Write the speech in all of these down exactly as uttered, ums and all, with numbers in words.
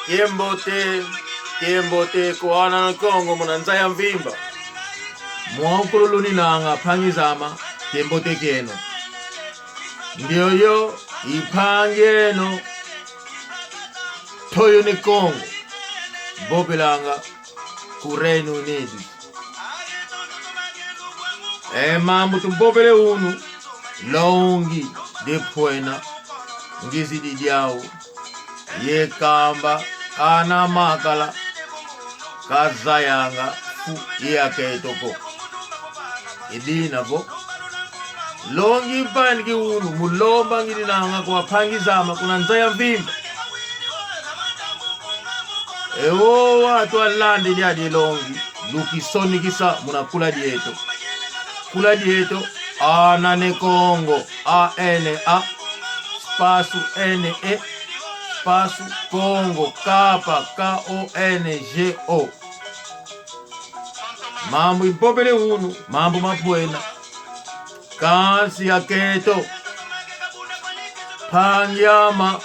Kiambote, kiambote kwa ana Kongo muna nza ya mvimba. Mwaukulu luninanga, mpangi zame, kiambote kieno. Ndioyo i mpangi eno, Toyo Ne Kongo, vovanga ku Reino Unido. E mambu tuvovele unu, longi dia mpwena, ngizidi diau, ye kamba ana makala kazayanga fu ye akento ko. I dina vo, longi mpangi unu, mu lomba ngininanga kwa mpangi zame kuna nza ya mvimba. E wowo atulandi diadi longi, lukisonekesa muna kula dieto. Kula dieto, Ana Ne Kongo, A N A, espaço N E, espaço Kongo, K, K O N G O. Mambu ivovele unu, mambu ma mpwena. Kansi akento, mpangi ame,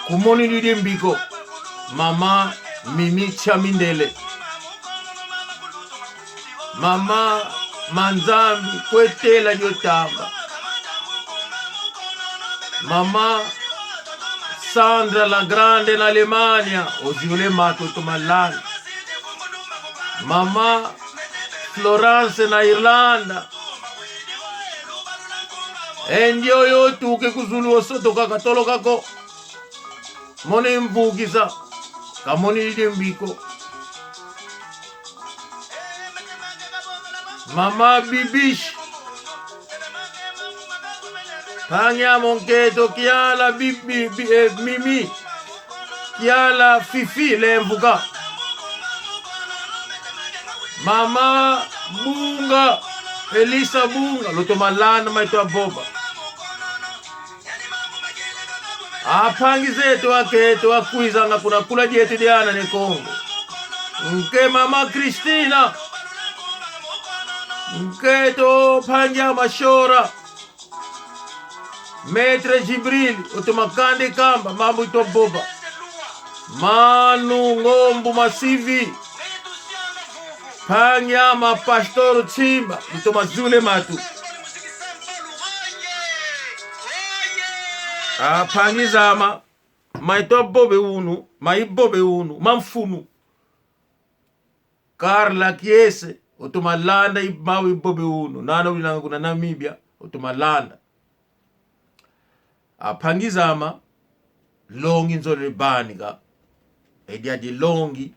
kumonidi mbi ko, mama Mimi Chamindele. Mama Manzambi, kwetela dio tamba. Mama Sandra la Grande na Alemanha, oziula e matu, otoma landa. Mama Florence na Irlanda. E ndioyo otuka ku zulu, osotoka, katoloka ko. Mona e mvukisa, kamonidi mbi ko. Mama Bibiche. Mpangi ame nkento Kiala Bibi, Bi-, eh, Mimi. Kiala Fifi Lemvuka. Mama Bunga, Elisa Bunga, lutoma landa maye twavova. Ampangi zeto akento akwizanga kuna kula dieto dia Ana Ne Kongo. Nke mama Christina. Nkento mpangi ame Shora. Maître Jibril, otoma kanda e kamba mambu itwavova. Manu Ngombo Masivi. Mpangi ame Pastor Tsimba, lutoma ziula e matu. Ampangi zame, maye twavova unu, maye ivova unu, ma mfunu. Carla Kiese, otoma landa i-, mawu ivova unu. Nana ulinanga kuna Namibia, otoma landa. Ampangi zame, longi nzolele vanika. E diadi longi,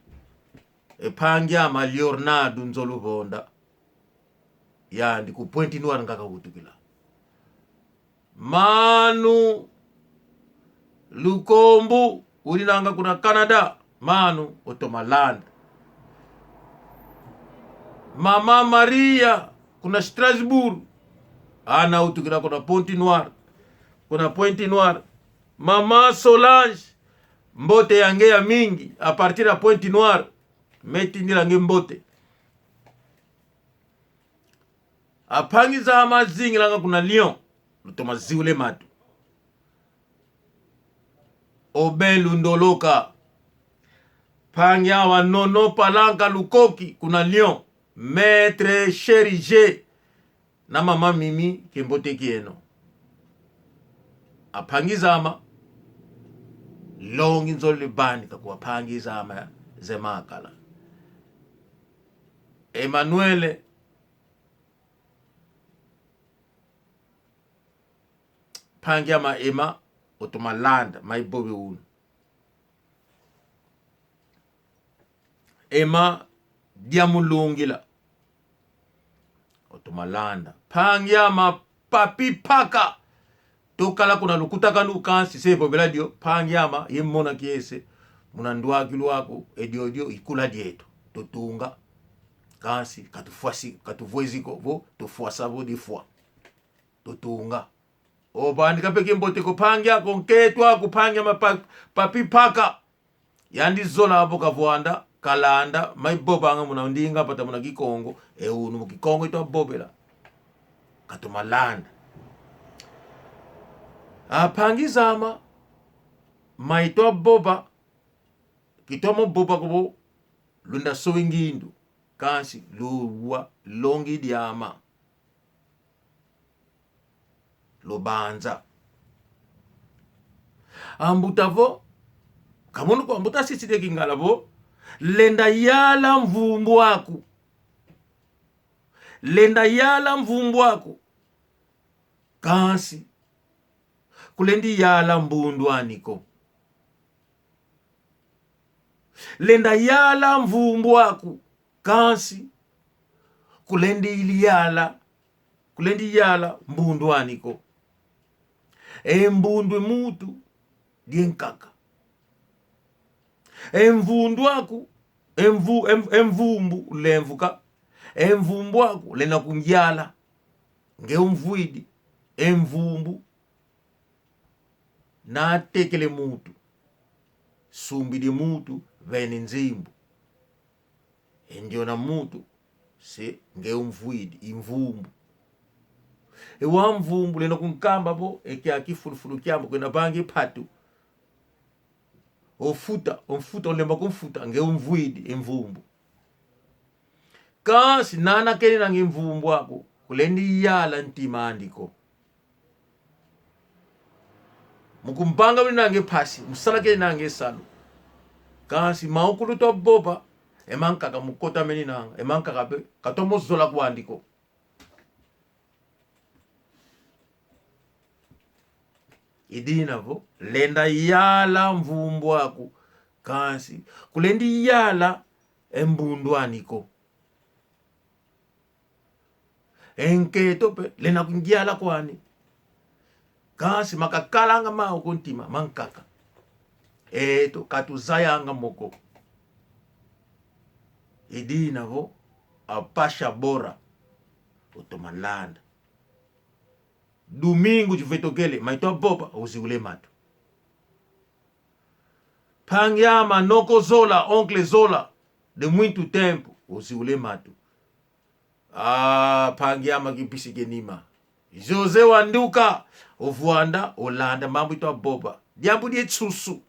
e mpangi ame Leonardo Nzoluvonda. Yandi ku Pointe-Noire nga kawutukila. Manu Lukombo, ulinanga kuna Canada, Manu, otoma landa. Mama Maria, kuna Strasbourg, ana utukila kuna Pointe-Noire, kuna Pointe-Noire. Mama Solange, mbote ya nge ya mingi, à partir ya Pointe-Noire, me tindila nge mbote. Ampangi zame azingilanga kuna Lyon, lutoma ziula e matu. Aubin Lundoloka. Mpangi ame Nono Palanca Lukoki kuna Lyon. Maître Chérigé na mama Mimi, kiambote kieno. Ampangi zame, longi nzolele vanika kwa mpangi zame ze makala. Emmanuel, mpangi ame Emma, otoma landa maye ivova unu. Emma Diamulungila, otoma landa. Mpangi ame Papi Paka, tukala kuna lukutakanu kansi se vovela dio, mpangi ame ye mona kiese, muna ndwakilu aku, e diodio i kula dieto, tutunga. Kansi katufwasi, katuvwezi ko vo tufwasa vo difwa. Tutunga. Ovanika pe kiambote kwa mpangi aku, nkento aku, mpangi ame Pa-, Papi Paka. Yandi zola avo kavwanda, kalanda maye ivovanga muna ndinga vata muna Kikongo, e unu mu Kikongo itwavovela. Katoma landa. Ampangi zame, mai twa vova, kitwa mo vova ko vo lunda sowe ngindu, kansi luwa longi diama. Lubanza. Ambuta vo, kamono kwa ambuta siside Kingala vo, lenda yala mvumbu aku. Lenda yala mvumbu aku. Kansi, kulendi yala mbundu ani ko. Lenda yala mvumbu aku, kansi kulendi yala, kulendi yala mbundu ani ko. E mbundu e mutu die nkaka. E mvundu aku, e mvu-, e mv-, e mvumbu ulemvuka. E mvumbu aku lenda kungiala. Nge umvwidi e mvumbu. Natekele mutu, sumbidi mutu, vene nzimbu. E ndiona mutu, se nge umvwidi, i mvumbu. E wa mvumbu, lenda kunkamba vo, e kia kifulufulu kiambu, kwenda vangi patu. Ofuta, omfuta, olemba kumfuta, nge umvwidi, i mvumbu. Kansi nana keni nange mvumbu aku, kulendi yala ntima andi ko. Mukumbanga wini nange mpasi, musala keni nange salu. Kansi maukulu twa vova, e mankaka mukotameni nanga, e mankaka pe, katwa mo zola kwandi ko. I dina vo, lenda yala mvumbu aku, kansi kulendi yala e mbundu ani ko. E nketo pe, lenda kungiala kwani. Kansi makakalanga mau ku ntima, mankaka. Eto, katuzayanga mo ko. I dina vo, a pasha bora, otoma landa. Domingo de Vetokele, mai twa vova, oziula e matu. Mpangi ama Noko Zola, oncle Zola, de muito tempo, oziula e matu. Ah, mpangi ama Kimpisi Kenima. José Wanduka, ovwanda, olanda, mambu itwa vova. Diambu die nsusu.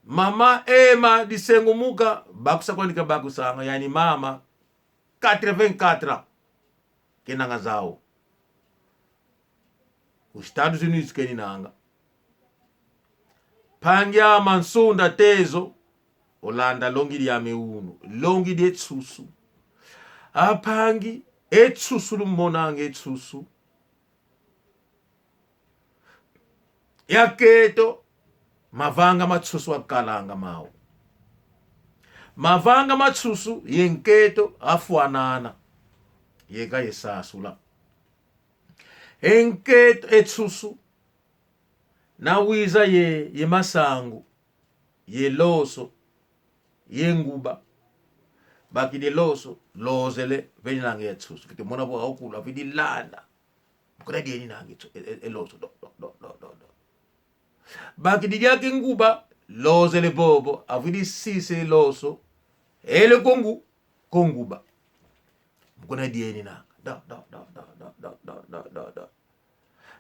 Mama Emma Disengumuka, bakusa kwandi kabakusanga, yani mama, quatre-vingt-quatre ans. Kenanga zau. Ku Estados Unidos keninanga. Mpangi ama Nsunda Tezo, olanda longi diame unu. Longi die nsusu. A mpangi, e nsusu lumonanga e nsusu. Yaketo, mavanga ma nsusu akalanga mau. Mavanga ma nsusu ye nketo afwanana. Yeka yesasula. E nketo, e nsusu, na wiza ye, ye masangu, ye loso, ye nguba. Bakidi e loso, lozele, veninanga e nsusu. Kete mona vo aukulu, avidi landa. Mukuna dieninanga e nsu-, e, e, e loso. Do, do, do. Bakidi diaka e nguba, lozele vovo, avidi sisa e loso. Ele ko ngu-, ko nguba. Mukuna dieninanga. Do, do, do.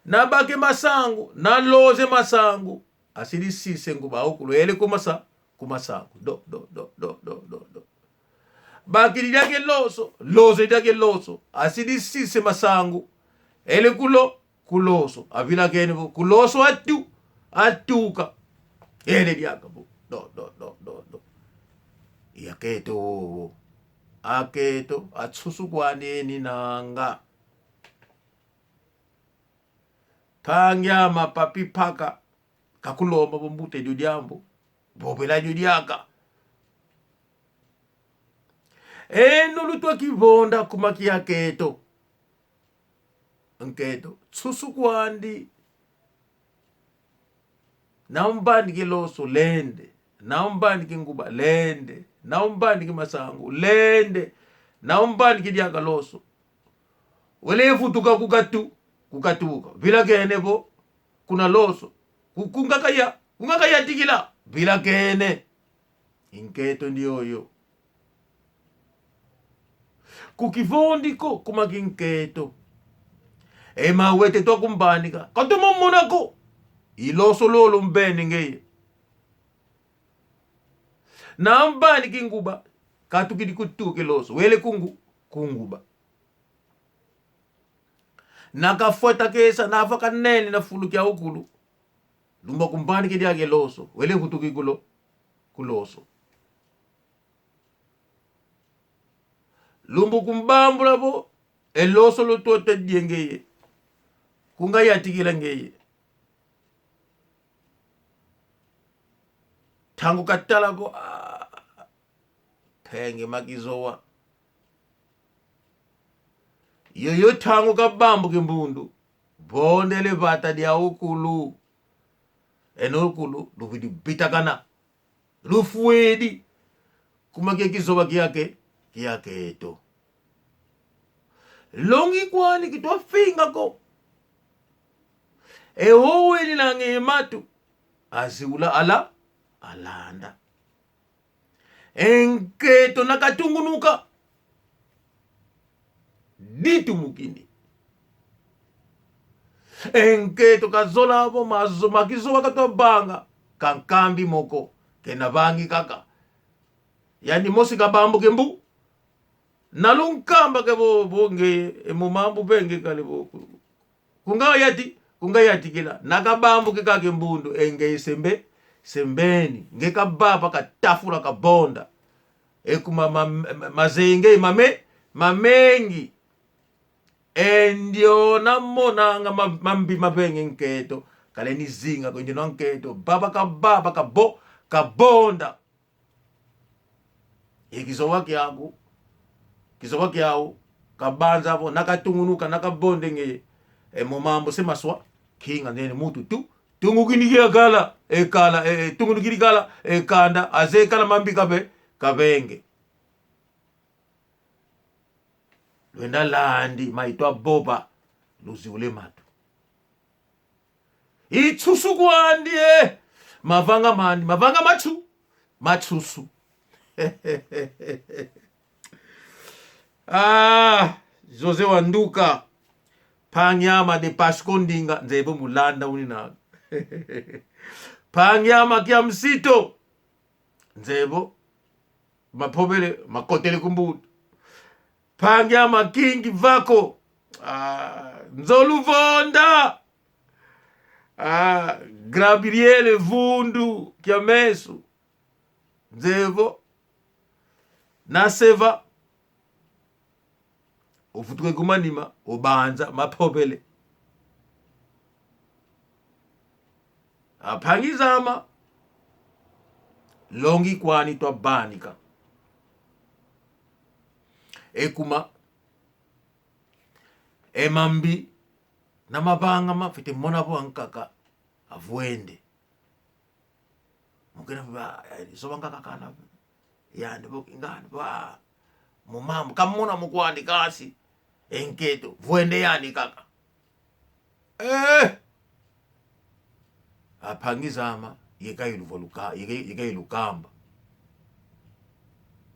Na baka e masangu, na loza e masangu, asidi sisa e nguba aukulu, ele ku masa-, ku masangu. Do, do, do. Bakidi diaka e loso, loza diaka e loso, asidi sisa e masangu, ele ku lo-, ku loso, avilakene vo, ku loso atu-, atuka, ele diaka vo. Do, do, do, do, do. Yaketo, aketo, a nsusu kwani eninanga. Mpangi ama Papi Paka, kakulomba vo mbuta dio diambu, vovela dio diaka. Eno lutwa kivonda kuma kia keto. Nketo, nsusu kwandi. Na umbaniki loso, lende. Na umbaniki nguba, lende. Na umbaniki masangu, lende. Na umbaniki diaka loso. Wele vutuka kukatu-, kukatuka. Vilakene vo, kuna loso. Ku-, kungakaya, kungakaya tikila. Vilakene. Inketo ndioyo. Kukivondi ko, kuma kinketo. E mawete twakumbanika. Katomo mona ko. I loso lolo mbene ngeye. Na mbani kinguba, katukidi kutuka e loso, wele kungu, kunguba. Na kafweta kesa, na fwa kanene na fulu kia ukulu. Lumbu kumbanikidi ake loso, wele kutuki kulo, kuloso. Lumbu kumbambula vo, e loso lutwete die ngeye. Kunga yatikila ngeye. Ntangu katala vo, ah, penge makizowa. Yoyo ntangu kabambuki mbundu, bondele vata dia ukulu. Eno ukulu, luvwidi bitakana. Lufwidi. Kuma kie kizowa kiake, kiaketo. Longi kwani kitwa finga ko. E oweni na nge matu. Aziula ala, alanda. E nketo na katungunuka. Ditumukini. E nketo kazola vo mazo-, makizowa katwa vanga. Ka nkambi mo ko. Kena vangi kaka. Yani mosi kabambuke mbu. Na lunkamba ke vo, vo nge, e mo mambu venge kale vo. Kunga yati, kunga yatikila. Na kabambuki kaka e mbundu, e nge sembe, sembeni. Nge kababa katafula kabonda. E kuma ma-, ma-, mazeye nge mame-, mamengi. E ndio namonanga ma-, mambi mavenge nketo. Kale ni zinga ko, e ndio na nketo. Baba kababa kabo-, kabonda. E kizowa kiaku, kizowa kiau, kabanza vo, na katungunuka, na kabonde nge, e mo mambu se maswa, kinga nene mutu tu, tungukini kia kala, e kala, e, e, tungunukini kala, e kanda, aze kala mambi kabe, kabenge. Lwenda landi, maitwa boba, luziule matu. I nsusu kwandi, eh. Mavanga mandi, mavanga matsu-, matsusu. Ah, José Wanduka. Mpangi ama de Pasco Ndinga, nzeye vo mulanda unina. Mpangi ama kia msito. Nzeye vo, mapobele, makotele ku mbundu. Mpangi ama King Vako. Ah, Nzolu Vonda. Ah, Gabriele Vundu, kia meso. Nzeye vo, na seva. Ufutuke ku manima, ubanza, mapobele. A mpangi zama, longi kwani twabanika. E kuma, e mambi, na mavanga mafite mona vo ankaka, avwende. Mukena ba, eh, zoba nga kakana. Yandi bo, ngani ba. Mu mambu, kamona mu kwandi kasi. E nketo, vwende yani kaka. Eh! A mpangi zama, yeka iluvwa luka-, yeka, yeka ilukamba.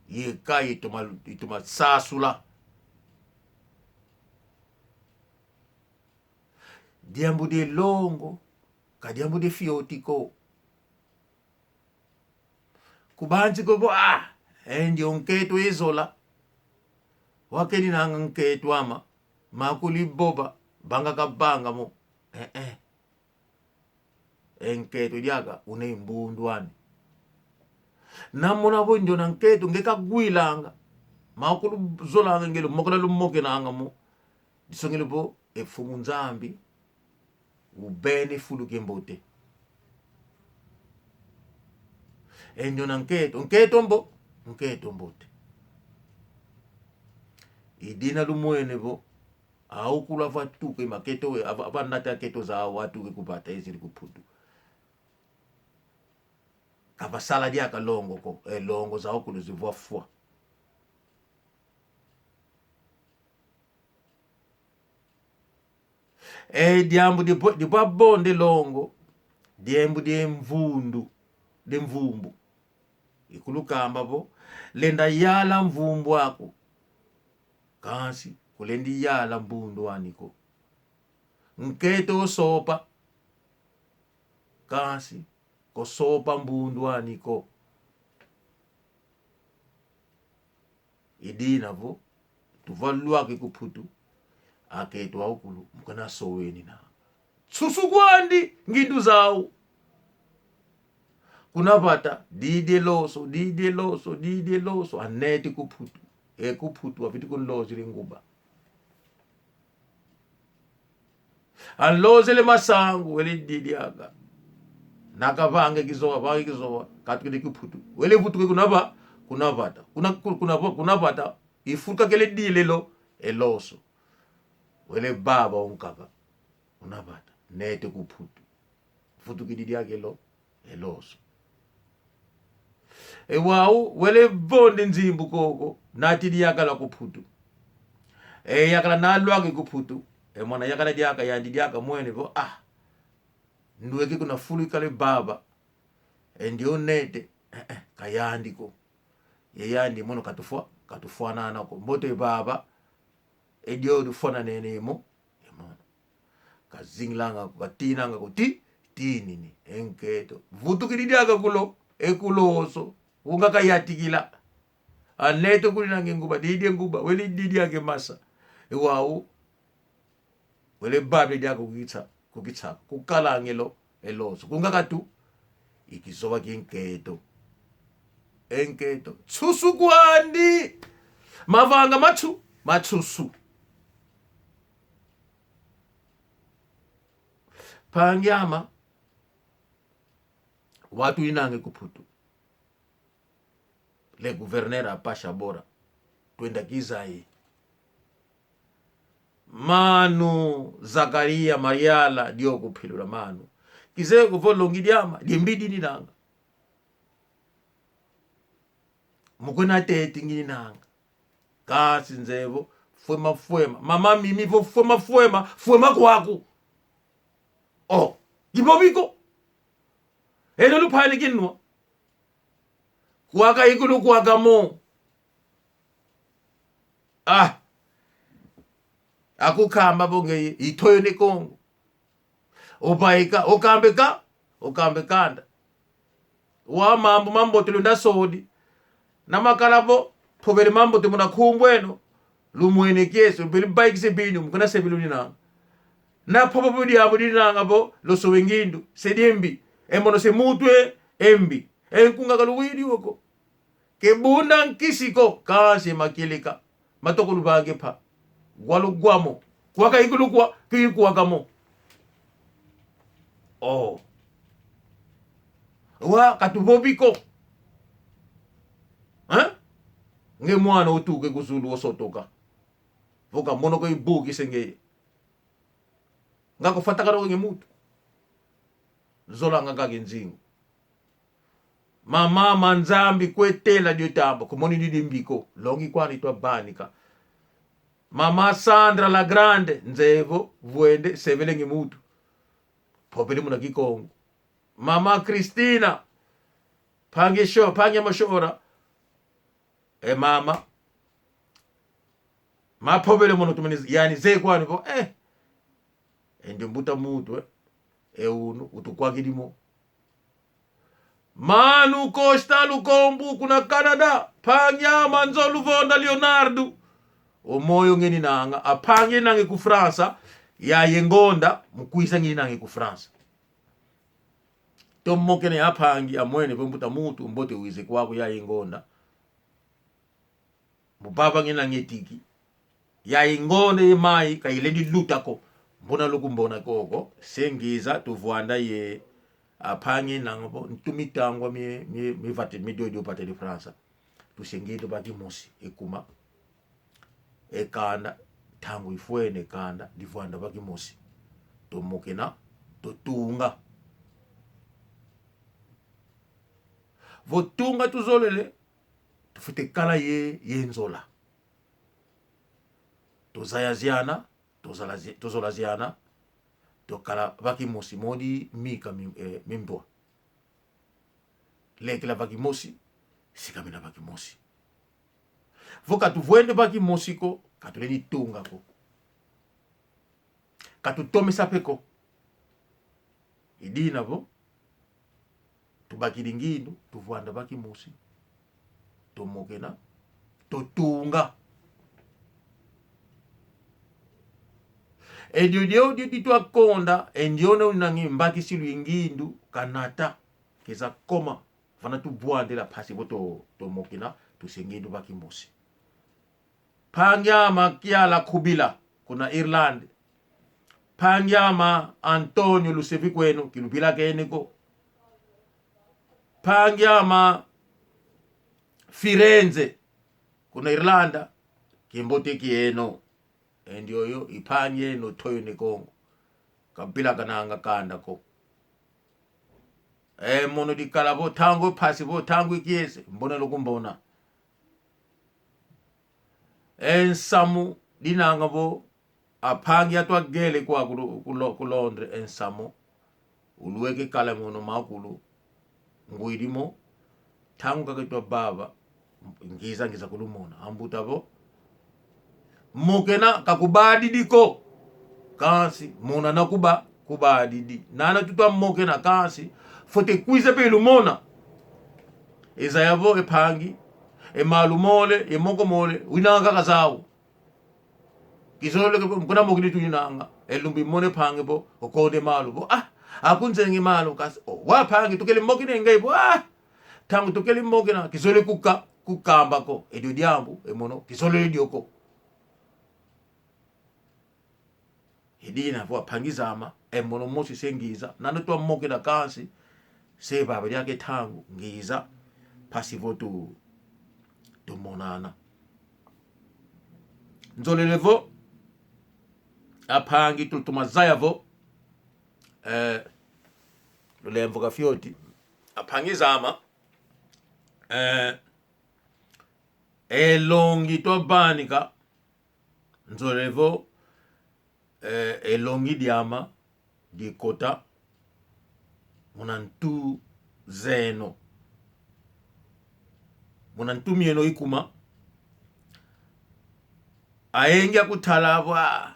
Yeka itoma, itoma sasula. Diambu dia longo, ka diambu dia fioti ko. Kubanzi ko vo, ah, e ndio nketo ezola. Wakeninanga nketo ama, makuli boba, vanga kavanga mo. Eh, eh. E nketo diaka, una i mbundu ani. Na mona vo ndiona nketo, nge kagwilanga. Makulu zolanga nge lumoka na lumokenanga mo. Disongele vo, e Mfumu Nzambi, uvene fulu kiambote. E ndiona nketo, nketo mbo-, nketo mbote. I dina lumwene vo, awu kulu ava tuka i maketo we, ava, ava nata keto zau atuka ku vata ezidi ku Mputu. Kavasala diaka longo ko, e longo zau kulu zivwa fwa. E diambu di bo-, di bwa bonde longo, diambu di mvundu, di mvumbu. Ikulukamba vo, lenda yala mvumbu aku. Kansi, kulendi yala mbundu ani ko. Nketo sopa. Kansi, kosopa mbundu ani ko. I dina vo, tuvalwake ku Mputu, akento aukulu, mukana soweni na. Nsusu kwandi, ngindu zau. Kuna vata, didi e loso, didi e loso, didi e loso, anete ku Mputu. E ku Mputu, aviti kunlozele nguba. Anlozele masangu, wele didi aka. Nakavange kizowa, vange kizowa, katukidi ku Mputu. Wele vutuke kuna va, kuna vata. Kuna, ku-, kuna va, kuna vata, ifuluka kele dilelo, e loso. Wele vava unkaka, kuna vata. Nete ku Mputu. Vutukidi diaka e lo-, e loso. E wau, wele vonde nzimbu koko, natidi yakala ku Mputu. E yakala nalwake ku Mputu. E mwana yakala diaka, yandi diaka mwene vo, ah. Ndweke kuna fulu ikale vava. E ndio nete, eh, eh, ka yandi ko. Ye yandi mono katufwa, katufwanana ko. Mbote vava, e dio dufwananene mo, e mono. Kazingilanga, katinanga kuti, tinini, e nkento. Vutukidi diaka kulo, e kuloso. Unga kayatikila. Anete kuli nange nguba, didi e nguba, wele didi ake masa. E wau, wele babile diaka kukitsa, kukitsa, kukalangelo, e loso. Kunga katu, ikizowa ki nkento. E nkento. Nsusu kwandi. Mavanga matsu, matsusu. Mpangi ama, wau tuinange ku Mputu. Le gouverneur Apache Abora. Twenda kizayi. Mano Zakaria Mariala dio kupilula mano. Kizeye ko vo longi diama, diembidi ninanga. Mukwena teti ngininanga. Kansi nzeye vo, fwema, fwema. Mama Mimi vo, fwema, fwema, fwema kwaku. Oh, ivovi ko. Eno lupani kinwa. Kwaka ikulu kwaka mo. Ah. Akukamba vo ngeye, itoyo ne Kongo. Ovaika, okambeka, okambekanda. Wa mambu mambote lunda sodi. Na makala vo, mpovele mambote muna nkumbu eno. Lumwene kieso, lupeli baikise binyu, mukana sebi luninanga. Na popo budi abu dinanga vo, loso we ngindu, se diembi. E mono se mutu e, embi. E nkunga kaluwidi woko. Ke bunda nkisi ko, kansi makilika. Matoko luvange pa. Gwalo gwamo. Kwaka ikulu kwa, ki kwaka mo. Oh. Wa katuvovi ko. Eh? Nge mwana otuke ku zulu osotoka. Vo kamono ko ibuki se ngeye. Nga kufwa takala ko nge mutu. Nzola nga kaki nzingu. Mama Manzambi kwetela dio tamba, kumoni dio diembi ko. Longi kwani twa vanika. Mama Sandra la Grande, nzeye vo, vwende, sevele nge mutu. Mpovele muna Kikongo. Mama Christina, mpangi sho-, mpangi ya mashora. E mama. Mpovele mono tumeni yani ze kwani vo, eh. E ndio mbuta mutu, eh. E unu, utukwakidi mo. Manu Costa Lukombu kuna Canada. Mpangi ama nzo Luvonda Leonardo. O moyo ngeninanga, ampangi nange ku França. Yaye ngonda, mukwisa ngeninange ku França. Tomokene ampangi amwene vo mbuta mutu, mbote wize kwaku yaye ngonda. Mubaba ngina ngetiki. Yayi ngonda ye mai, kayilendi luta ko. Mbona lukumbona koko, se ngiza tuvwanda ye ampangi nanga vo, ntu mitangwa mi, mi, mi vate, mi dio dio vate di França. Tusenge tuvaki mosi, ekuma. E kanda, ntangu ifwene kanda, divwanda vaki mosi. Tomokena, totunga. Vo tunga tuzolele, tufwete kala ye, ye nzola. Tozayaziana, tozalazi-, tozolaziana, tokala vaki mosi modi mika mi-, eh, mimbwa. Lekela vaki mosi, sikamena vaki mosi. Vo katuvwende vaki mosi ko, katulendi tunga ko. Katutomesa pe ko. I dina vo, Bakidi ngindu, tuvwanda va kimosi. Tumokena, tutunga. E dio dio dio ditwakonda, e ndiona unangi mbakisilu ye ngindu, kanata, keza koma, vana tuvwandila mpasi vo tu-, tumokena, tusia ngindu va kimosi. Mpangi ama Kiala Kubila, kuna Irlande. Mpangi ama Antonio Lusevikweno, kiluvilakene ko. Mpangi ama Firenze, kuna Irlanda, kimbote kieno. E ndioyo, i mpangi eno Toyo ne Kongo. Kavilakananga kanda ko. E mono dikala vo, ntangu mpasi vo, ntangu ikiese, mbona lukumbona. E nsamu dinanga vo, ampangi atwagele kwa ku Lo-, ku Lo-, ku Londres, e nsamu. Ulueke kala mono makulu. Ngwidi mo, ntangu kaka itwa vava, ngiza, ngiza kulumona. Ambuta vo, mokena kakubadidi ko. Kansi, mona na kuba-, kubadidi. Nana tutwa mokena kansi, fote kwiza pe lumona. Ezaya vo e mpangi, e malu mole, e moko mole, winanga kaka zau. Kizolele ke, mukuna mokini tuninanga. E lumbu imona e mpangi vo, okonde malu vo. Ah, aku nzengi malu, kansi, oh, wa mpangi, tukele mokini nge vo. Ah, ntangu tukele mokina, kizolele kuka-, kukamba ko. E dio diambu, e mono, kizolele dio ko. I dina vo ampangi zame, e mono mosi se ngiza, nana twa mokena kansi, se vava diaka e ntangu, ngiza, mpasi vo tu-, tumonana. Nzolele vo, ampangi tu-, tuma zaya vo, eh, lulemvo ka fioti, ampangi zame, eh, e longi twa vanika, nzolele vo, eh, e longi diame dikota muna ntu zeno. Muna ntu mieno ikuma. Ayingi akutala vo, ah,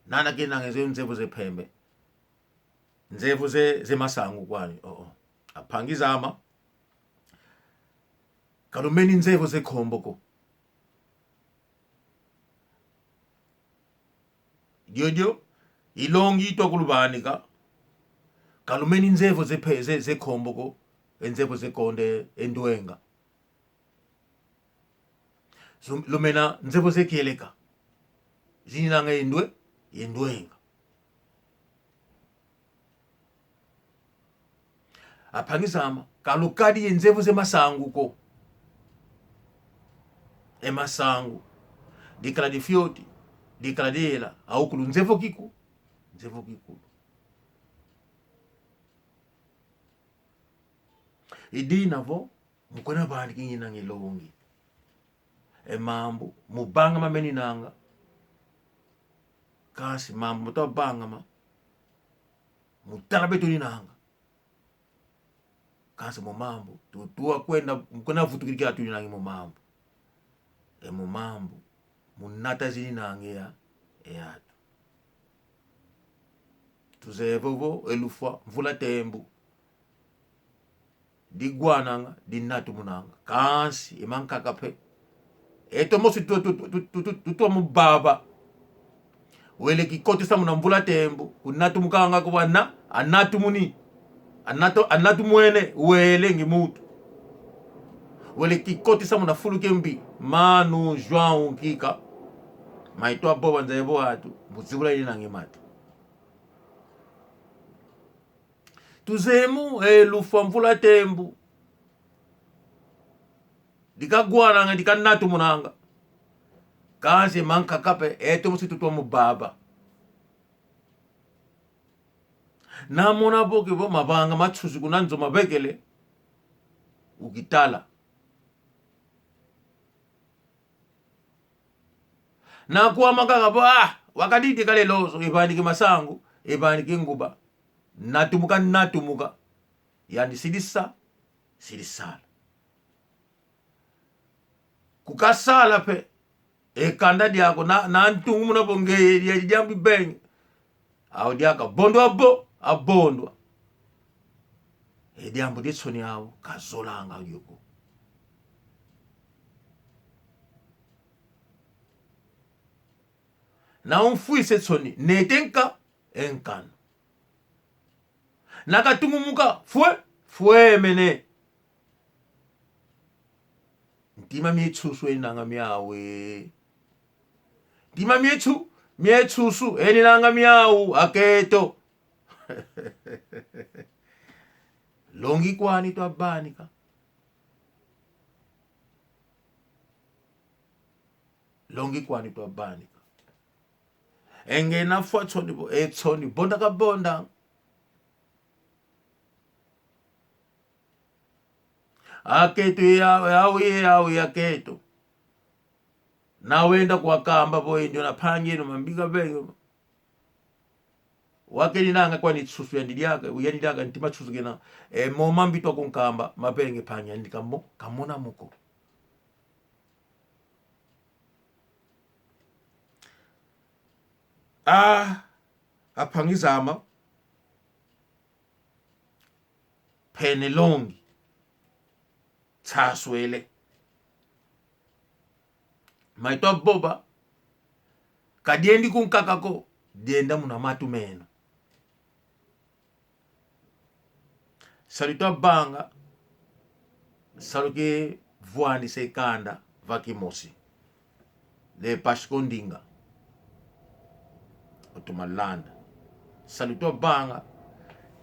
nana kenanga ze nzevu ze mpembe. Nzevu ze, ze masangu kwani. Oh, oh. Ampangi zame. Kalumeni nzevu ze nkombo ko. Diodio, i longi itwa kuluvanika. Kalumeni nzevu ze mpe-, ze, ze nkombo ko, e nzevu ze nkonde, e ndwenga. Zum-, lumena nzevu ze kieleka. Zininanga e ndwe-, e ndwenga. Ampangi zame, kalukadi ye nzevu ze masangu ko. E masangu. Dikala difioti, dikala diela, aukulu nzevu kiku-, nzevu kikulu. I dina vo, mukuna vani kininanga e longi. E mambu, mu vangama meninanga. Kansi mambu mutwa vangama, mu tala beto tuninanga. Kansi mu mambu, tu-, tuwa kwenda, mukuna vutukidi kia tuninanga mu mambu. E mu mambu, mu nata zininanga ya, e atu. Tuzeye vo, e lufwa, mvula tembu. Digwananga, dinatumunanga. Kansi, e mankaka mpe. Eto mosi tu-, tu-, tutwa mu vava. Wele kikotisa muna mvula tembu. Kunatumukanga ko wana, anatumuni. Anato-, anatumwene, wele ngi mutu. Wele kikotisa muna fulu kiambi. Manu, João, Nkika. Maitwa vova nzeye vo atu, mu zibula inange matu. Tuzeye mu, e lufwa mvula tembu. Dikagwananga, dikanatumunanga. Kansi mankaka mpe, eto mosi tutwa mu vava. Namona vo ke vo mavanga ma nsusu kuna nzo mavekele, ukitala. Nakwama kaka vo, ah, wakadidi kale lozo, evaniki masangu, evaniki nguba. Natumuka, natumuka. Yandi sidi sa-, sidi sala. Kukasala mpe, e kanda diako, na, na ntungu muna vo ngeye, dia, diambi benge. Au diaka, vondwa vo, avondwa. E diambu die nsoni au kazolanga dio ko. Na umfwise nsoni, nete nka, e nkanu. Na katungumuka, fwe, fwemene. Ntima mie nsusu eninanga miau e. Ntima mie nsu-, mie nsusu eninanga miau, akento. Longi kwani twavanika. Longi kwani twavanika. E nge nafwa nsoni vo, e nsoni vonda kavonda. Akento ye au, ye au, ye au, ye akento. Na wenda kuwakamba vo e ndiona mpangi eno mambi kavengi. Wau keninanga kwani nsusu yandi diaka, yandi diaka ntima nsusu kena. E mo mambi twakunkamba, mavengi mpangi yandi kamo-, kamona mo ko. Ah, ampangi zame. Pene longi. Nsaswele. Mai twavova. Ka diendi kunkaka ko, dienda muna matu meno. Salu twavanga, salu kivwandisa e kanda va kimosi. Le Pasco Ndinga. Otoma landa. Salu twavanga,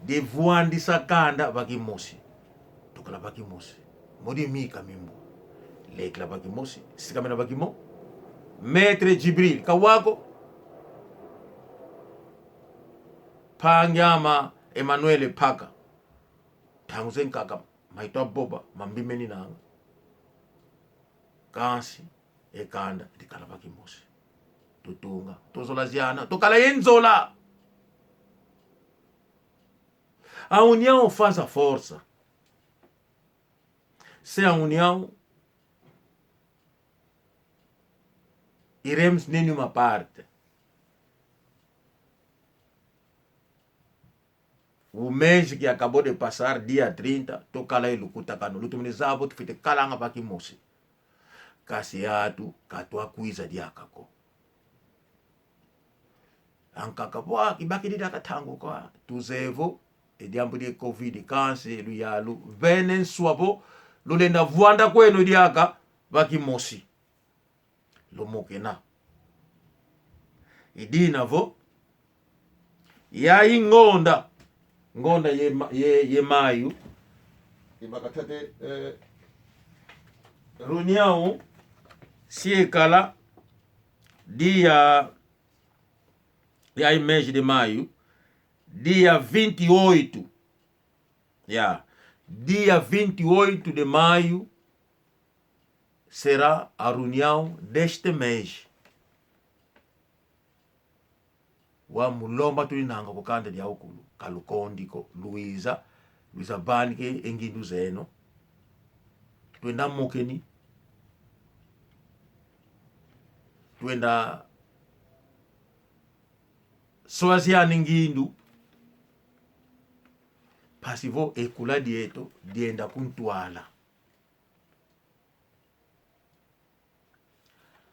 divwandisa kanda va kimosi. Tukala va kimosi. Modi mika mimbwa. Lekila va kimosi. Sikamena va kimo-. Maître Djibril. Ka wau ko. Mpangi ame Emmanuel Paka. Ntangu zankaka, mai twavova, mambi meninanga. Kansi, e kanda, dikala va kimosi. Tutunga, tuzolaziana, tukala ye nzola. A união faz a força. Sem a união, iremos nenhuma parte. O mês que acabou de passar, dia trinta, tukala ye lukutakanu, lutomene zaya vo tufwete kalanga va kimosi. Kansi yeto, ka twakwiza diaka ko. Ankaka vo, ah, kibakidi diaka ntangu kwa. Tuzeye vo, e diambu die covid, kansi luyalu, vene nswa vo, lulenda vwanda kweno diaka, va kimosi. Lumokena. I dina vo, yayi ngonda, ngonda ye ma-, ye, ye maio. Ibaka tete, eh, reunião, si ekala, dia, yayi mês de maio, dia vinte e oito. Ya, dia vinte e oito de maio, será a reunião deste mês. Wau mulomba tuninanga ku kanda diaukulu, ka lukondi ko, luiza, luiza vanika e ngindu zeno. Twenda mokeni. Twenda swaziana e ngindu. Mpasi vo e kula dieto dienda ku ntwala.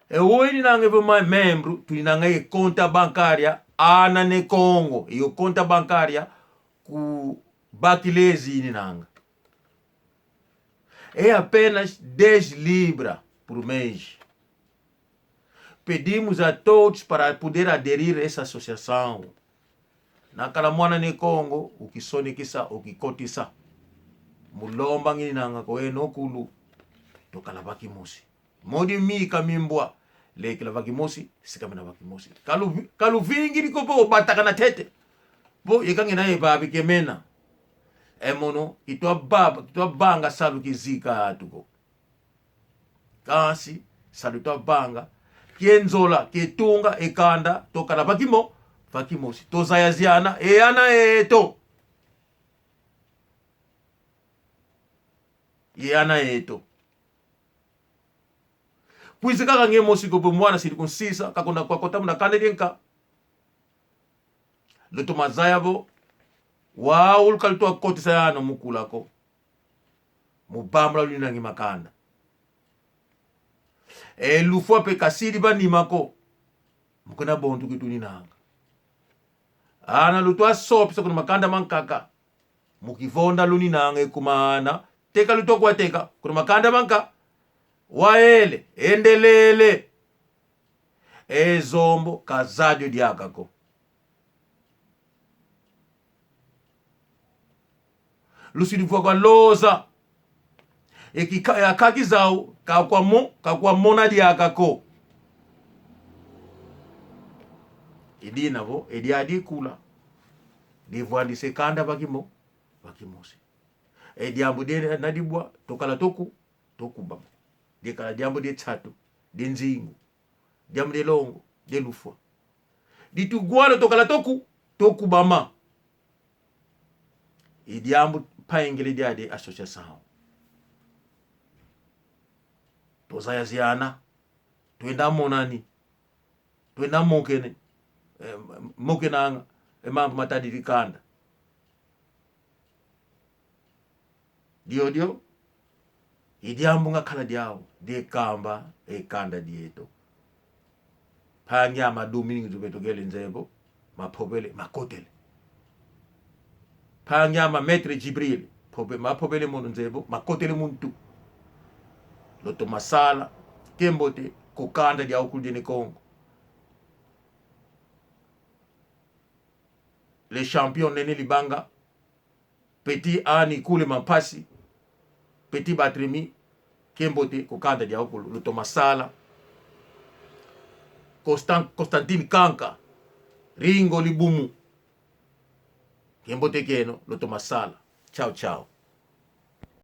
E owu ininanga vo ma membro, tuninanga e conta bancária, Ana Ne Kongo, e conta bancária ku Barclays ininanga. É apenas dez libra por mês. Pedimos a todos para poder aderir a essa associação. Nakala mwana Ne Kongo, ukisonekesa, ukikotesa. Mulomba ngininanga kwa eno kulu. Tukala va kimosi. Modi mika mimbwa. Lekila va kimosi, sikamena va kimosi. Kalu-, kaluvingidi ko vo, batakana ntete. Vo, yeka ngina ye vavi kemena. E mono, kitwa vava, kitwa vanga salu kizika atu ko. Kansi, salu twavanga, kienzola, kietunga, e kanda, tukala va kimo-, va kimosi. Tuzayaziana, e ana eto. E ana eto. Kwizi kaka nge mosi ko vo mwana sidi kunsisa, kakuna kwakota muna kanda dienka. Lutoma zaya vo, Wau lukala twakotisa yana mu kula ko. Mu bambula luninangi makanda. E lufwa pe kasidi banima ko. Mu kuna bontu kituninanga. Ana lutwa sopisa kuna makanda mankaka. Mu kivonda luninanga e kuma ana. Teka lutwa kwateka kuna makanda manka. Waele, endelele. E Zombo ka zadio diaka ko. Lusidi vwa kwa loza. E kika-, e akaki zau, ka kwa mo-, ka kwa mona diaka ko. I dina vo, e diadi kula. Divwandisa e kanda va kimo-, va kimosi. E diambu die na dibwa, twakala twoku-, twokubama. Dikala diambu die nsatu, die nzingu. Diambu die longo, die lufwa. Ditugwalo twakala twoku-, twokubama. I diambu mpangele diadi associação. Twazayaziana. Twenda monani. Twenda mokene. Eh, mokenanga. E mambu matadidi kanda. Diodio, i diambu ngakala diau, die kamba e kanda dieto. Mpangi ama Domingos Beto Gele Nzebo, mapovele, makotele. Mpangi ama Maître Djibril, pove-, mapovele mono Nzebo, makotele mu ntu. Lutoma sala, kiambote, ku kanda diaukulu die Ne Kongo. Le champion Nene Libanga, Petit Ani Kule Mampasi, Petit Batremi, kiambote ku kanda diaukulu, lutoma sala. Constan-, Constantine Kanka, Ringo Libumu, kiambote kieno, lutoma sala. Tchau, tchau.